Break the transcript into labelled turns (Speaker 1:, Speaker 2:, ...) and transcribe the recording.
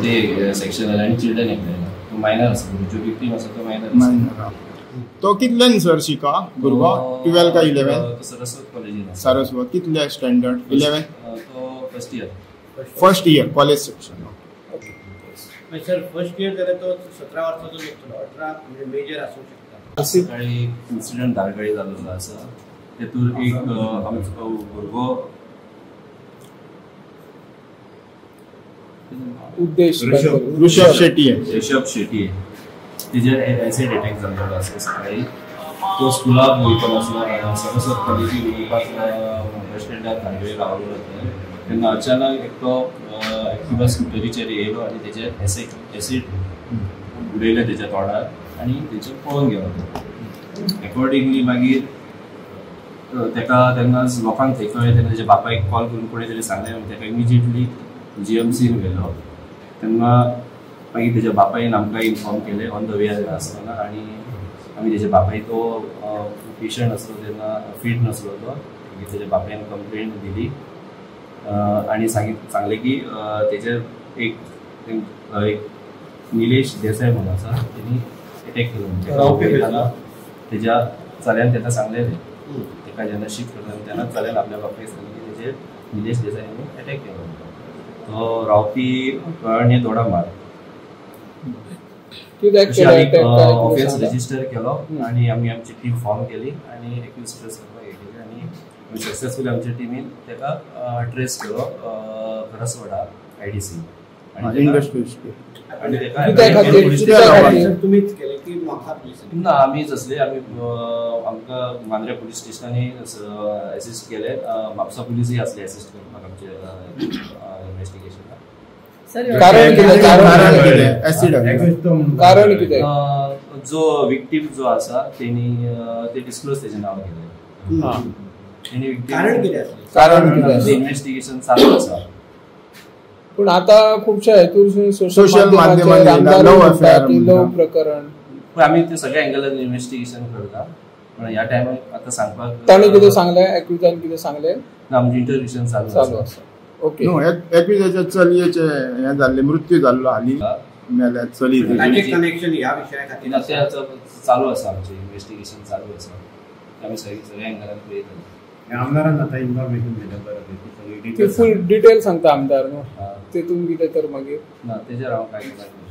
Speaker 1: ते सेक्शन जालें आनी चिल्ड्रन एक्ट जालें. तो मायनर आसा, जो विक्टीम आसा तो मायनर आसा.
Speaker 2: तो कितल्यान सर शिका भुरगो 12 का 11?
Speaker 1: सरस्वत कॉलेजीन.
Speaker 2: सरस्वत कितले स्टँडर्ड? 11
Speaker 1: तो first year.
Speaker 2: First year college section.
Speaker 3: Sir first year जाल्यार तो 17 वर्साचो आसतलो, 18 म्हणजे मेजर आसूंक शकता.
Speaker 1: सकाळी इन्सिडंट धारगळे जाल्लो आसा, तेतूर एक आमचो भुरगो
Speaker 4: उद्देश
Speaker 2: ऋषभ शेट्टी,
Speaker 1: ऋषभ शेट्टी तेजेर एसिड अटॅक जाल्लो आसा सकाळी. तो स्कुलाक वयतलो आसलो, सरस्वत कॉलेजीक वयपाक बस स्टँडार धारगळे रावलो तेन्ना अचानक एकटो एक्टिवा स्कुटरीचेर येयलो आनी तेजेर एसिड उडयलें तेच्या तोंडार आनी तेचेर पळोवन गेलो. एकॉर्डिंगली मागीर तेका तेन्ना लोकांक थंय कळ्ळें, तेन्ना तेच्या बापायक कॉल करून कोणें तरी सांगलें, तेका इमिजिएटली जीएमसीन व्हेलो. तेन्ना मागीर तेच्या बापायन आमकां इन्फॉर्म केलें ऑन the way आसतना, आनी आमी तेच्या बापाय तो पेशंट आसलो तेन्ना फीट नासलो तो, मागीर तेच्या बापायन कंप्लेन दिली आनी सांगलें की तेचेर एक निलेश देसाय म्हणून आसा तेणी अटॅक केलो. तेज्या चल्यान तेका सांगलें, तेका जेन्ना शिफ्ट करता तेन्ना चल्यान आपल्या बापायक सांगलें की तेजेर निलेश देसाय हांणी अटॅक केलो. तो रावपी कळणे दोडामार. ऑफेन्स रजिस्टर केलो आनी आमी आमची टीम फॉर्म केली आनी एक्यूज ट्रेस करपाक हे केली आनी सक्सेसफुली आमच्या टिमीन तेका ट्रेस केलो करसवाडा IDC. ना आमीच आसले, आमी आमकां मांद्रे पुलीस स्टेशनांनी एसिस्ट केले, म्हापसा पुलीसूय आसले एसिस्ट करपाक आमचे इन्वेस्टिगेशनाक.
Speaker 4: कारण कितें?
Speaker 1: जो विक्टीम जो आसा तेणी ते डिस्क्लोज तेजें नांव केलें.
Speaker 3: कारण कितें?
Speaker 4: कारण
Speaker 1: इन्वेस्टिगेशन चालू आसा.
Speaker 4: पूण आतां खुबशे हेतून सोशल माध्यमांनी लव प्रकरण,
Speaker 1: पूण आमी ते सगळ्या एंगलान इन्वेस्टिगेशन करता. पूण ह्या टायमार आतां सांगपाक
Speaker 4: ताणें कितें सांगलें, एक्युजान कितें सांगलें?
Speaker 1: ना, आमचें इंटरव्यूशन चालू आसा.
Speaker 4: ओके.
Speaker 2: न्हू एक्युजाच्या चलयेचें हें जाल्लें, मृत्यू जाल्लो हालीं मेल्या चली,
Speaker 3: कनेक्शन ह्या विशया खातीर
Speaker 1: ते आतां चालू आसा, आमचें इन्वेस्टिगेशन चालू आसा. आमी सगळ्या एंगलान पळयतले.
Speaker 5: आमदारान आतां इन्फॉर्मेशन दिलें बरें,
Speaker 4: ते फूल डिटेल सांगता आमदार न्हू, तेतून कितें तर मागीर
Speaker 1: ना तेजेर हांव कांय करपाक.